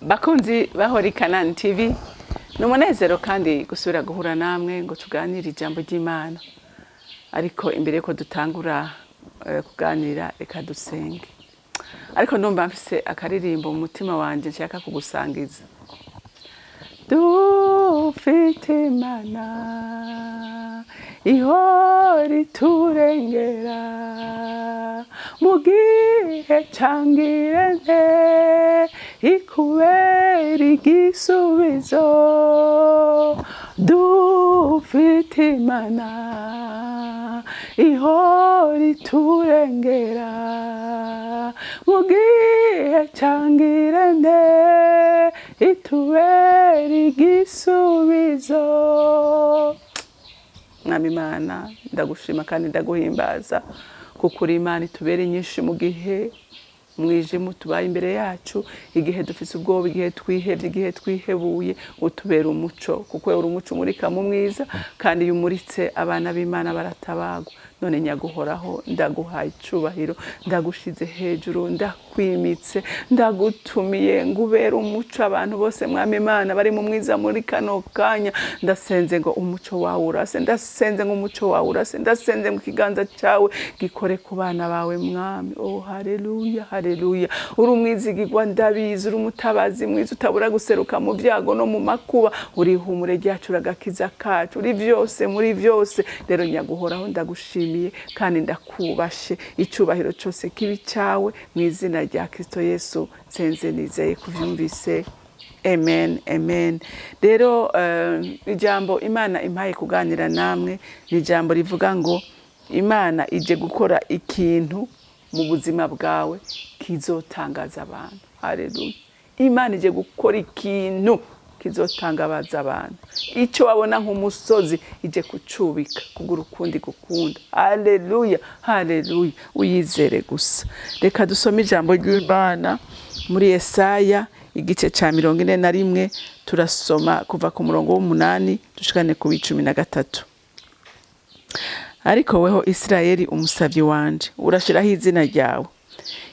Bakunzi ba Holy Canaan TV, ni umunezero kandi gusubira guhura namwe ngo tuganire ijambo ry'Imana. Ariko imbere yuko dutangura kuganira, reka dusenge. Ariko ndumva mfise akaririmbo mu mutima wanje nshaka kugusangiza. Dufite Imana ihora iturengera mu gihe cangirente, ikubera igisubizo. Dufite Imana ihora iturengera mu gihe cangirente, itubera igisubizo. Mwami Imana, ndagushima kandi ndaguhimbaza, kuko uri Imana itubera inyinshi mu gihe umwijima utubaye imbere yacu, igihe dufise ubwoba, igihe twihevye, igihe twihebuye, utubera umuco, kuko uri umuco umurika mu mwiza, kandi iyo umuritse abana b'Imana baratabagwa. None nyaguhoraho, ndaguhaye icubahiro, ndagushize hejuru, ndakwimitse, ndagutumiye ngo ubere umuco abantu bose. Mwami Imana, bari mu mwiza muri kano kanya, ndasenze ngo umuco wawe urase, ndasenze ngo umuco wawe urase, ndasenze ngo ikiganza cyawe gikore ku bana bawe, Mwami. Oh, haleluya, haleluya! Uri umwizigirwa, ndabizi, uri umutabazi mwiza utabura guseruka mu byago no mu makuba. Uri ihumure ryacu, uragakiza kacu, uri byose muri byose. Rero nyaguhoraho, ndagushimiye kandi ndakubashe. Icubahiro cyose kibi cyawe, mu izina rya Kristo Yesu nsenze nizeye kuvyumvise. Amen, amen. Rero ijambo Imana impaye kuganira namwe ni ijambo rivuga ngo Imana ije gukora ikintu mu buzima bwawe kizotangaza abantu. Haleluya! Imana ije gukora ikintu kizotangaza abantu. Icyo wabona nk'umusozi, ije kucubika kubw'urukundo gukunda. Haleluya, haleluya! Uyizere gusa. Reka dusome ijambo ry'Imana muri Yesaya igice ca 41. Turasoma kuva ku murongo w'8 dushikane ku w'13. Ariko weho Isirayeli, umusavyi wanje, urashiraho izina ryawe,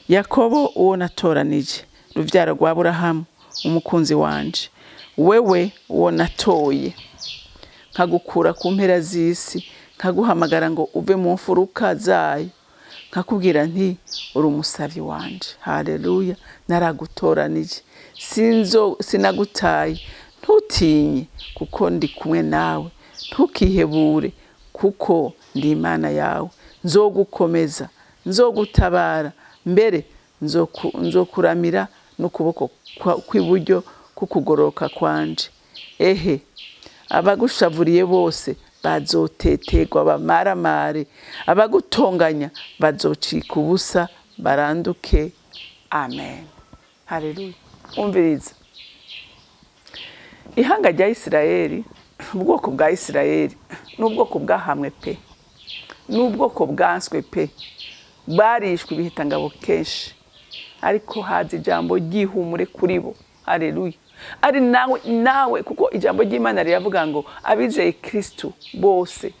Yakobo uwo natoranije, ruvyaro rwa Aburahamu umukunzi wanje, wewe uwo natoye nkagukura ku mpera z'isi, nkaguhamagara ngo uve mu mfuruka zayo, nkakubwira nti: 'Uri umusavyi wanje.' Haleluya! Naragutoranije, sinzo sinagutaye. Ntutinye, kuko ndi kumwe nawe. Ntukihebure, kuko ndi Imana yawe. Nzogukomeza, nzogutabara, mbere nzokuramira n'ukuboko kw'iburyo kukugororoka kwanje. Ehe, abagushavuriye bose bazotetegwa bamaramare, abagutonganya bazocika ubusa baranduke. Amen, haleluya! Umviriza, ihanga rya Isirayeli, ubwoko bwa Isirayeli, n'ubwoko bwahamwe pe, n'ubwoko bwanswe pe, barishwe ibihitangabo kenshi, ariko haza ijambo ry'ihumure kuri bo. Haleluya! Ari nawe, nawe, kuko ijambo ry'Imana riravuga ngo abizeye Kristu bose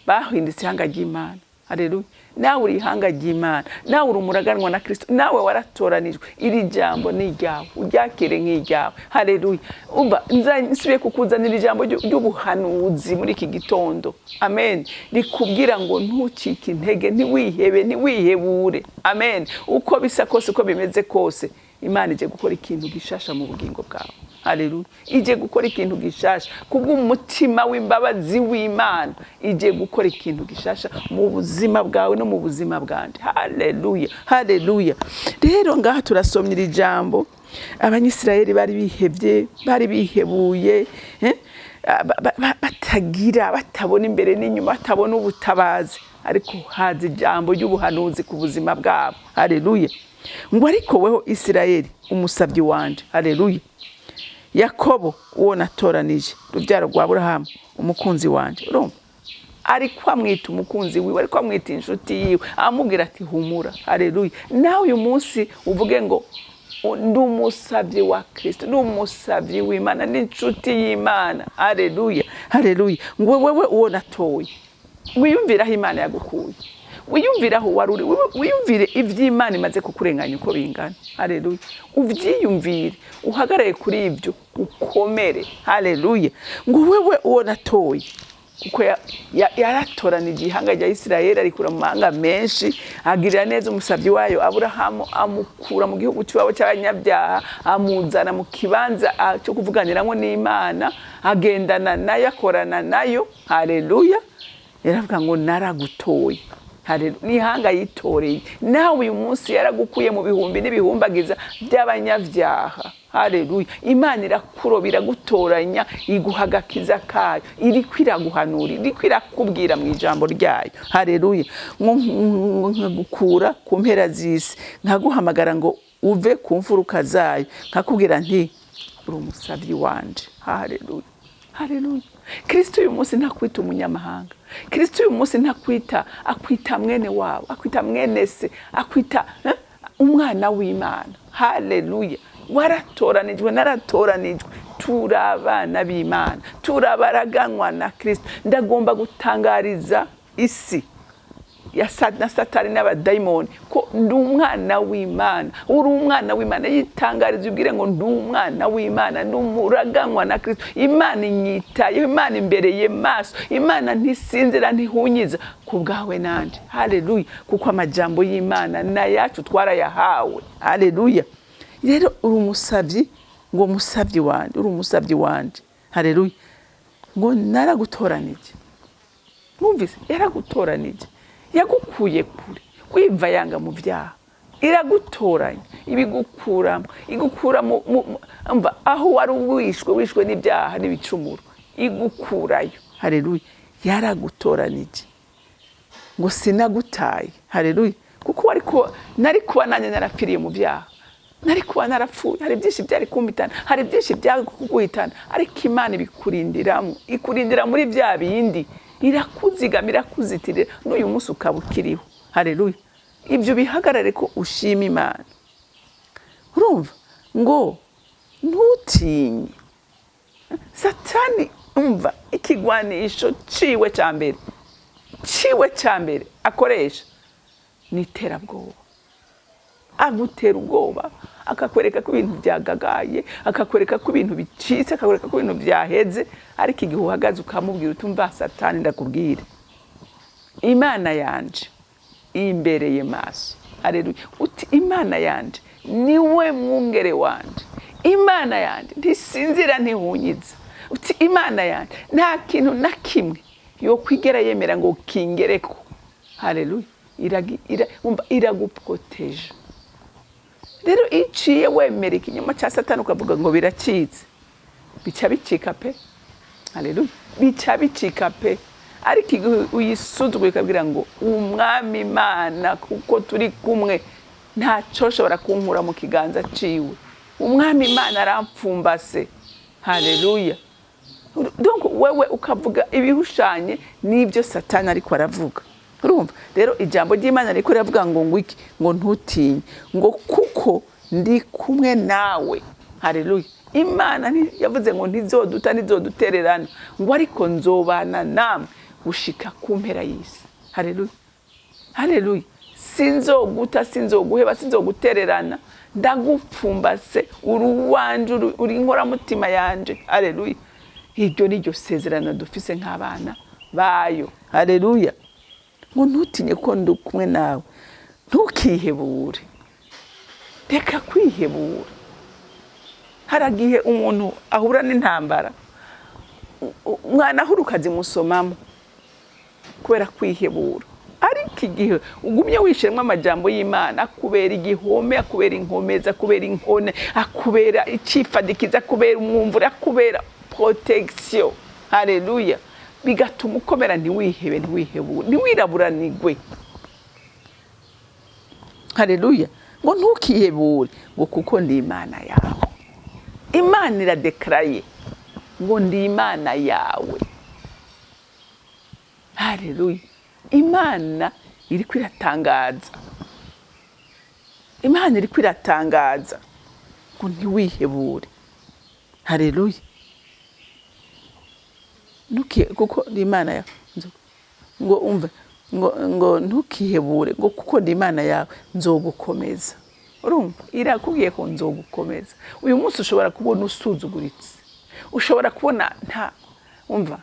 bahindutse ihanga ry'Imana. Haleluya! Nawe uri ihanga ry'Imana, nawe uri umuraganwa na Kristo, nawe waratoranijwe. Iri jambo ni iryawe, uryakire nk'iryawe. Haleluya! Umva, nsubiye kukuzanira ijambo ry'ubuhanuzi muri iki gitondo, amen, rikubwira ngo ntucike intege, ntiwihebe, ntiwihebure. Amen. Uko bisa kose, uko bimeze kose, Imana ije gukora ikintu gishasha mu bugingo bwawe. Haleluya! Ije gukora ikintu gishasha kubw'umutima w'imbabazi w'Imana. Ije gukora ikintu gishasha mu buzima bwawe no mu buzima bwanje. Haleluya, haleluya! Rero ngaha turasomye iri jambo. Abanyisirayeli bari bihevye, bari bihebuye, batagira, batabona imbere n'inyuma, batabona ubutabazi, ariko haza ijambo ry'ubuhanuzi ku buzima bwabo. Haleluya! Ngo ariko weho Isirayeli, umusavyi wanje, haleluya, Yakobo uwo natoranije, rubyaro rwa Aburahamu umukunzi wanje. Urumva, ariko amwita umukunzi wiwe, ariko amwita inshuti yiwe, amubwira ati: "Humura." Haleluya! Nawe uyu munsi uvuge ngo: "Ndi umusavyi wa Kristo, ndi umusavyi w'Imana, ndi inshuti y'Imana." Haleluya, haleluya! Ngo wewe uwo natoye, wiyumvire aho Imana yagukuye. Wiyumvire aho wari uri, wiyumvire ivy'Imana imaze kukurenganya uko bingana. Haleluya. Uvyiyumvire, uhagarare kuri ibyo, ukomere. Haleluya. Ngo wewe uwo natoye, kuko yaratoranije ihanga rya Isirayeli, arikura mu mahanga menshi, agirira neza umusavyi wayo Aburahamu, amukura mu gihugu cy'iwabo cy'abanyabyaha, amuzana mu kibanza cyo kuvuganiramwo n'Imana, agendana nayo, akorana nayo. Haleluya. Yaravuga ngo naragutoye. Haleluya. N'ihanga yitoreye, nawe uyu munsi yaragukuye mu bihumbi n'ibihumbagiza by'abanyabyaha. Haleluya. Imana irakuroba, iragutoranya, iguha agakiza kayo, iriko iraguhanura, iriko irakubwira mu ijambo ryayo. Haleluya. Ngo nkagukura ku mpera z'isi, nkaguhamagara ngo uve ku mfuruka zayo, nkakubwira nti uri umusavyi wanje. Haleluya. Haleluya. Kristo uyu munsi ntakwita umunyamahanga. Kristo uyu munsi ntakwita, akwita mwene wabo, akwita mwene se, akwita umwana w'Imana. Haleluya. Waratoranijwe, naratoranijwe, turi abana b'Imana, turabaraganwa na Kristo. Ndagomba gutangariza isi ya na Satani n'abadayimoni ko ndi umwana w'Imana. Uri umwana w'Imana. Yitangariza, ubwire ngo ndi umwana w'Imana, ndi umuraganwa na Kristo. Imana inyitayeho, Imana imbereye maso, Imana ntisinzira, ntihunyiza ku bwawe nanje. Haleluya. Kuko amajambo y'Imana n'ayacu, twarayahawe. Haleluya. Rero uri umusavyi, ngo musavyi wanje, uri umusavyi wanje. Haleluya. Ngo naragutoranije. Mwumvise, yaragutoranije, yagukuye kure, wiva yanga mu byaha, iragutoranya, ibigukuramo, igukura umva, aho wari wishwe n'ibyaha n'ibicumuro, igukurayo. Haleluya. Yaragutoranije, ngo sinagutaye. Haleluya. Kuko wari kuba, nari kuba nanjye narapfiriye mu byaha, nari kuba narapfuye, hari byinshi byari kumpitana, hari byinshi byari kuguhitana, ariko Imana ibikurindiramo, ikurindira muri bya bindi, irakuzigama, irakuzitirira, n'uyu munsi ukaba ukiriho. Haleluya. Ibyo bihagarare ko ushima Imana. Urumva ngo ntutinye Satani. Umva, ikigwanisho ciwe cya mbere, ciwe cya mbere akoresha ni iterabwoba. Agutera ubwoba, akakwereka ko ibintu byagagaye, akakwereka ko ibintu bicitse, akakwereka ko ibintu byaheze. Ariko igihe uhagaze ukamubwira uti umva Satani, ndakubwire, Imana yanje imbereye maso. Haleluya. Uti Imana yanje niwe mwungere wanje, Imana yanje ntisinzira, ntihunyiza. Uti Imana yanje nta kintu na kimwe yo kwigera yemera ngo kingereko. Haleluya. Umva, iraguproteje. Rero iyo iciye wemera ikinyoma cya Satani, ukavuga ngo biracitse, bica bicika pe. Haleluya. Bica bicika pe. Ariko igihe uyisuzuguye, ukabwira ngo Umwami Imana kuko turi kumwe, ntacyo ushobora kunkura mu kiganza ciwe, Umwami Imana arampfumbase. Haleluya. Donc wewe ukavuga ibihushanye n'ibyo Satani ariko aravuga. Urumva rero ijambo ry'Imana riko riravuga ngo iki? Ngo ntutinye, ngo kuko ndi kumwe nawe. Haleluya. Imana yavuze ngo ntizoduta, ntizodutererana, ngo ariko nzobana namwe gushika ku mpera y'isi. Haleluya. Haleluya. Sinzoguta, sinzoguheba, sinzogutererana, ndagupfumbase, uri uwanje, uri inkoramutima yanje. Haleluya. Iryo ni ryo sezerano dufise nk'abana bayo. Haleluya. Ngo ntutinye ko ndi kumwe nawe, ntukihebure. Reka kwihebura. Haragihe umuntu ahura n'intambara, umwana ahura ukazimusomamo kubera kwihebura. Ariko igihe ugumye wishiremo amajambo y'Imana, akubera igihome, akubera inkomezi, akubera inkone, akubera icifadikiza, akubera umwumvura, akubera protection. Haleluya. Bigatuma ukomera, ntiwihebe, ntiwihebure, ntiwiraburanigwe. Haleluya. Ngo ntukihebure, ngo kuko ndi Imana yawe. Imana iradekaraye ngo ndi Imana yawe. Haleluya. Imana iriko iratangaza, Imana iriko iratangaza ngo ntiwihebure. Haleluya. Ntuki kuko ndi Imana yawe. Ngo umve, ngo ntukihebure, ngo kuko ndi Imana yawe nzogukomeza. Urumva irakubwiye ko nzogukomeza. Uyu munsi ushobora kubona usuzuguritse, ushobora kubona nta umva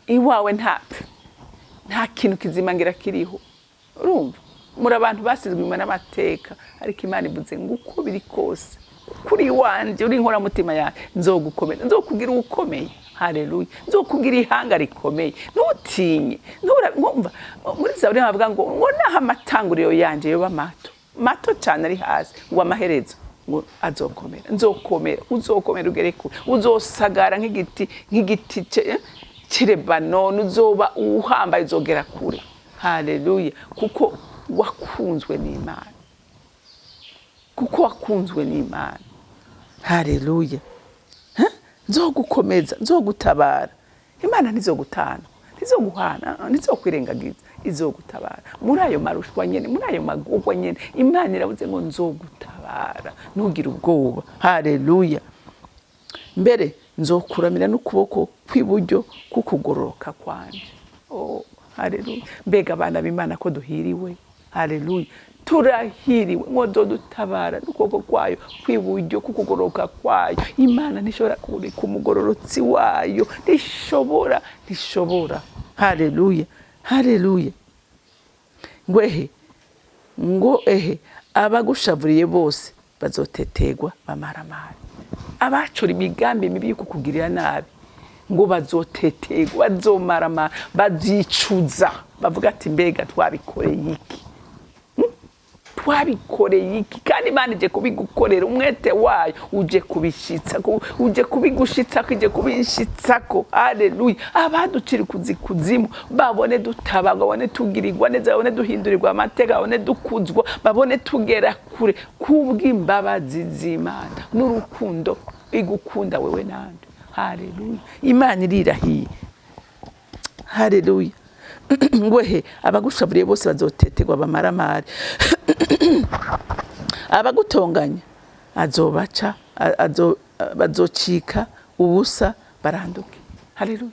iwawe nta kintu kizima ngira kiriho. Urumva muri abantu basizwe inyuma n'amateka, ariko Imana ivuze ngo uko biri kose kuri wanje uri inkoramutima yawe nzogukomeza, nzokugira ukomeye. Haleluya, nzokugira ihanga rikomeye, ntutinye. Ntumva muri Zaburi bavuga ngo naho amatanguriro yanje yoba mato mato cyane ari hasi, ngo amaherezo ngo azokomera, nzokomera, uzokomera ugere kure, uzosagara nk'igiti c'i Lebanoni, uzoba uhambaye, uzogera kure. Haleluya, kuko wakunzwe n'Imana, kuko wakunzwe n'Imana. Haleluya. Nzogukomeza, nzogutabara. Imana ntizogutana, ntizoguhana, ntizokwirengagiza, izogutabara muri ayo marushwa nyene, muri ayo magorwa nyene. Imana iravuze ngo nzogutabara, ntugire ubwoba. Haleluya. Mbere nzokuramira n'ukuboko kw'iburyo kukugororoka kwanje. Oh, haleluya. Mbega abana b'Imana ko duhiriwe. Haleluya, turahiriwe ngo nzodutabara n'ukuboko kwayo kw'iburyo kukugororoka kwayo. Imana ntishobora kureka umugororotsi wayo, ntishobora, ntishobora. Haleluya, haleluya. Ngo ehe, ngo ehe, abagushavuriye bose bazotetegwa bamaramare. Abacura imigambi mibi yo kukugirira nabi ngo bazotetegwa, bazomaramara, bazicuza, bavuga ati mbega twabikoreye iki? Twabikoreye iki? Kandi Imana ije kubigukorera, umwete wayo uje kubishitsa, uje kubigushitsako, ije kubinshitsako. Haleluya. Abaducira kuzimu babone dutabagwa, babone tugirirwa neza, babone duhindurirwa amateka, babone dukuzwa, babone tugera kure kubw'imbabazi z'Imana n'urukundo igukunda wewe nande. Haleluya. Imana irirahiye. Haleluya. Ngwehe abagushavuriye bose bazotetegwa bamaramare. Abagutonganya azobaca, bazocika ubusa baranduke. Haleluya.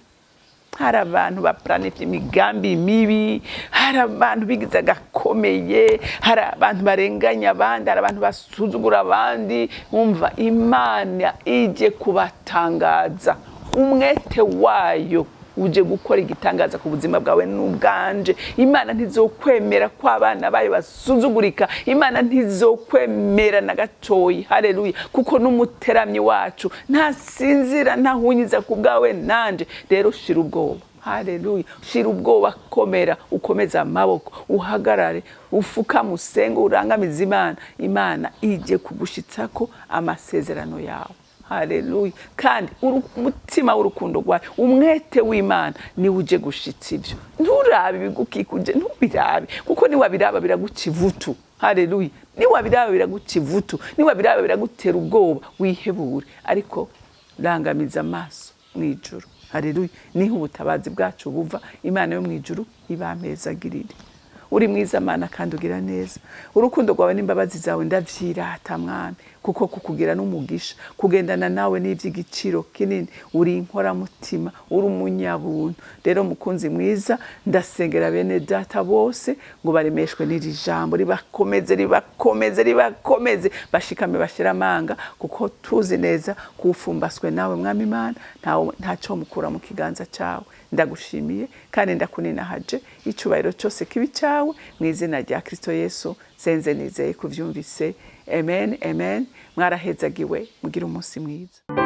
Hari abantu bapuranifye imigambi mibi, hari abantu bigize agakomeye, hari abantu barenganya abandi, hari abantu basuzugura abandi. Umva Imana ije kubatangaza, umwete wayo uje gukora igitangaza ku buzima bwawe n'ubwanje. Imana ntizokwemera ko abana bayo basuzugurika, Imana ntizokwemera na gatoyi. Haleluya, kuko n'umuteramyi wacu ntasinzira, ntahunyiza ku bwawe nanje. Rero shira ubwoba. Haleluya, shira ubwoba, komera, ukomeze amaboko, uhagarare, ufukame, usenge, urangamize Imana. Imana ije kugushitsako amasezerano yawe. Haleluya. Kandi umutima w'urukundo rwayo, umwete w'Imana niwe uje gushitsa ivyo. Nturabe ibigukikuje, ntubirabe, kuko niwabiraba biraguca ivutu. Haleluya. Niwabiraba biraguca ivutu, niwabiraba biragutera ubwoba, wihebure. Ariko rangamiza amaso mw'ijuru. Haleluya. Niho ubutabazi bwacu buva. Imana yo mw'ijuru ibamezagirire. Uri mwiza Mana kandi ugira neza. Urukundo rwawe n'imbabazi zawe ndavyirata Mwami, kuko kukugira n'umugisha, kugendana nawe n'ivy'igiciro kinini. Uri inkoramutima, uri umunyabuntu. Rero mukunzi mwiza, ndasengera bene data bose ngo baremeshwe n'iri jambo, ribakomeze, ribakomeze, ribakomeze, bashikame bashira amanga, kuko tuzi neza kufumbaswe nawe Mwami Imana, ntaco mukura mu kiganza cawe. Ndagushimiye kandi ndakuninahaje, icubahiro cyose kibi cyawe, mu izina rya Kristo Yesu senze nizeye kuvyumvise. Amen, amen. Mwarahezagiwe, mugire umunsi mwiza.